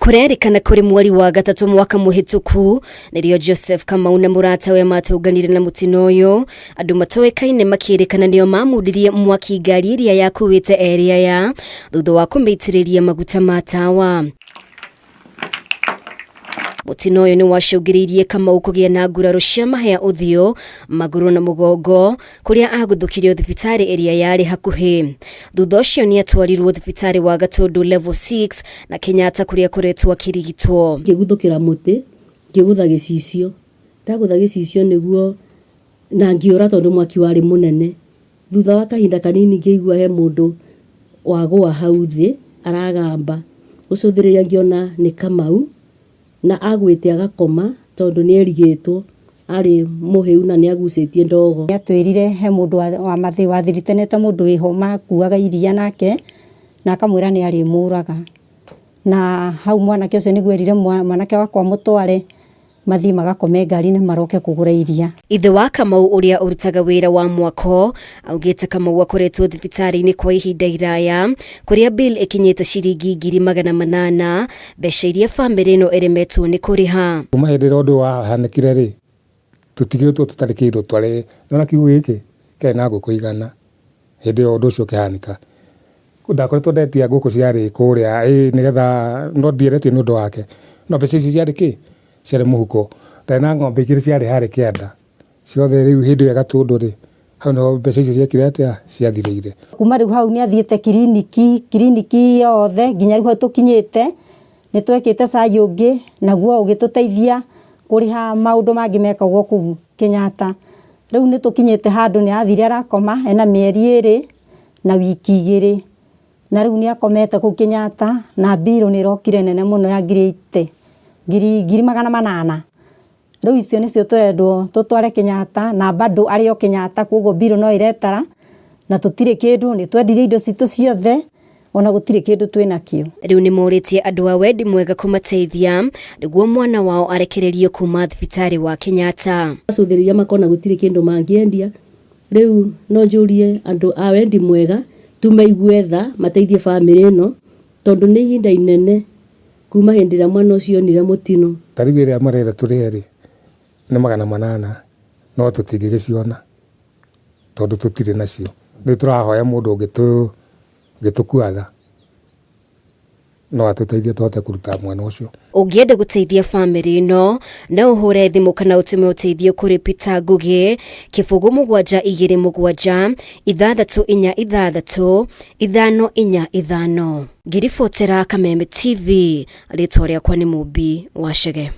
Kũrerĩkana kũrĩ mweri wa gatatũ mwaka mũhĩtũku nĩrĩo Joseph Kamau na mũratawe matũnganire na mũtino ũyũ, andũ matoĩkaine makĩrĩkana nĩo mamundirie mwaki ngari ĩrĩa yakuĩte erĩ aya thutha wa kũmĩitĩrĩria maguta ma tawa. Mũtino ũyũ nĩ wacũngĩrĩirie Kamau kũgĩa na nguraro cia mahĩa ũthiũ, magũrũ na mũgongo, kũrĩa aguthũkirio thibitarĩ ĩrĩa yarĩ hakuhĩ. Thutha ũcio nĩ atwarirwo thibitarĩ wa Gatũndũ Level 6 na Kenyatta kũrĩa akoretwo akĩrigitwo. Ngĩguthũkĩra mũtĩ, ngĩgũtha gĩcicio. Ndagũtha gĩcicio nĩguo na ngĩũra tondũ mwaki warĩ mũnene. Thutha wa kahinda kanini ngĩigua he mũndũ wagũa hau thĩ aragamba. Gũcũthĩrĩria ngĩona nĩ Kamau na agwĩte agakoma tondũ nĩ erigĩtwo, arĩ mũhĩu na nĩ agucĩtie ndogo. Nĩ atwĩrire he mũndũ wathiritanĩte mũndũ wĩho makuaga iria nake na akamwĩra nĩ arĩmũraga. Na hau mwanake ũcio nĩguo erire mwanake wakwa amũtware mathiĩ magakome ngari-inĩ maroke kũgũra iria. Ithe wa Kamau ũrĩa ũrutaga wĩra wa mwako augĩte Kamau akoretwo thibitarĩ-inĩ kwa ihinda iraya kũrĩa bill ĩkinyĩte ciringi 800,000 mbeca iria bamĩrĩ ĩno ĩremetwo nĩ kũrĩha. Kuma hĩndĩ ĩrĩa ũndũ ũyũ wahanĩkire rĩ, tũtigĩtwo tũtarĩ kĩndũ twarĩ, nĩwona kiugũ gĩkĩ kĩarĩ na ngũkũ 100 hĩndĩ ĩyo ũndũ ũcio ũkĩhanĩka. Ndakoretwo ndetia ngũkũ ciarĩ kũrĩa ĩĩ nĩgetha no ndiendetie nĩ ũndũ wake, no mbeca icio ciarĩ kĩ? Ciarĩ mũhuko. Ndarĩ na ng'ombe igĩrĩ ciarĩ harĩa kĩanda, ciothe rĩu hĩndĩ ĩyo ya Gatũndũ rĩ, hau nĩho mbeca icio ciekire atĩa? Ciathirĩire. Kuma rĩu hau nĩ athiĩte kiriniki, kiriniki yothe nginya rĩu hau tũkinyĩte, nĩ twekĩte cai ũngĩ naguo ũgĩtũteithia kũrĩha maũndũ mangĩ mekagwo kũu Kenyatta. Rĩu nĩ tũkinyĩte handũ nĩ arathire arakoma ena mĩeri ĩrĩ na wiki igĩrĩ. Na rĩu nĩ akomete kũu Kenyatta na mbirũ nĩ ĩrokire nene mũno ya ngiri eighty, 800,000. Rĩu icio nĩcio tũrendwo tũtware Kenyatta na bado arĩ o Kenyatta koguo mbirũ no ĩretara na tũtirĩ kĩndũ, nĩ twendirie indo citũ ciothe ona gũtirĩ kĩndũ twĩnakĩo. Rĩu nĩ morĩtie andũ a wendi mwega kũmateithia nĩguo mwana wao arekererio kuma thibitarĩ wa Kenyatta. Macũthĩrĩria makona gũtirĩ kĩndũ mangĩendia, rĩu no njũrie andũ a wendi mwega tu maigue tha mateithie bamĩrĩ ĩno tondũ nĩ ihinda inene kuma hĩndĩ ĩrĩa mwana ũcio onire mũtino. Ta rĩu ĩrĩa marenda tũrĩhe rĩ, nĩ 800 no tũtingĩgĩciona tondũ tũtirĩ nacio. Rĩu tũrahoya mũndũ ũngĩtũkua tha no atũteithie tũhote kũruta mwana ũcio. Ũngĩenda gũteithia bamĩrĩ ĩno, no ũhũre thimũ kana ũtũme ũteithio kũrĩ Peter Ngũgĩ, 0 7 2 7 6 4 6 5 4 5. Ngĩribotera Kameme TV, rĩtwa rĩakwa nĩ Mũmbi wa Chege.